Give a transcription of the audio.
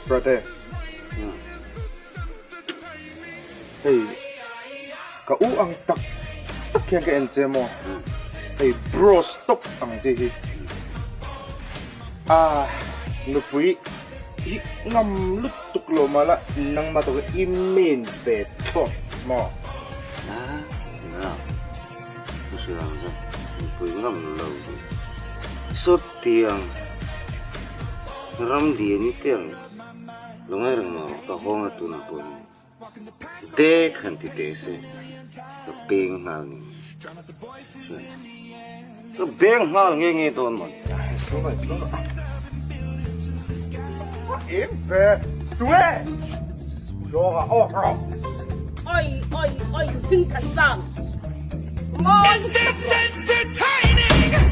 Brother. Hei ka u ang tak tak hian ka en che maw? Hei bro stop ang che hi. Ah nupui hi ngam lutuk lo mah la nangmah tawk i main ve tawp maw? Ah na hria ang chu nupui ngam lo hi sawtiang ramdiani te ang Lo ngai reng maw ka hawng a tunah pawh ni dek han ti teh se ka beng nghal ni ka beng nghal nge nge dawn maw Em ve tunge Yoga off rawh Oi oi oi hming khat sang Is this entertaining?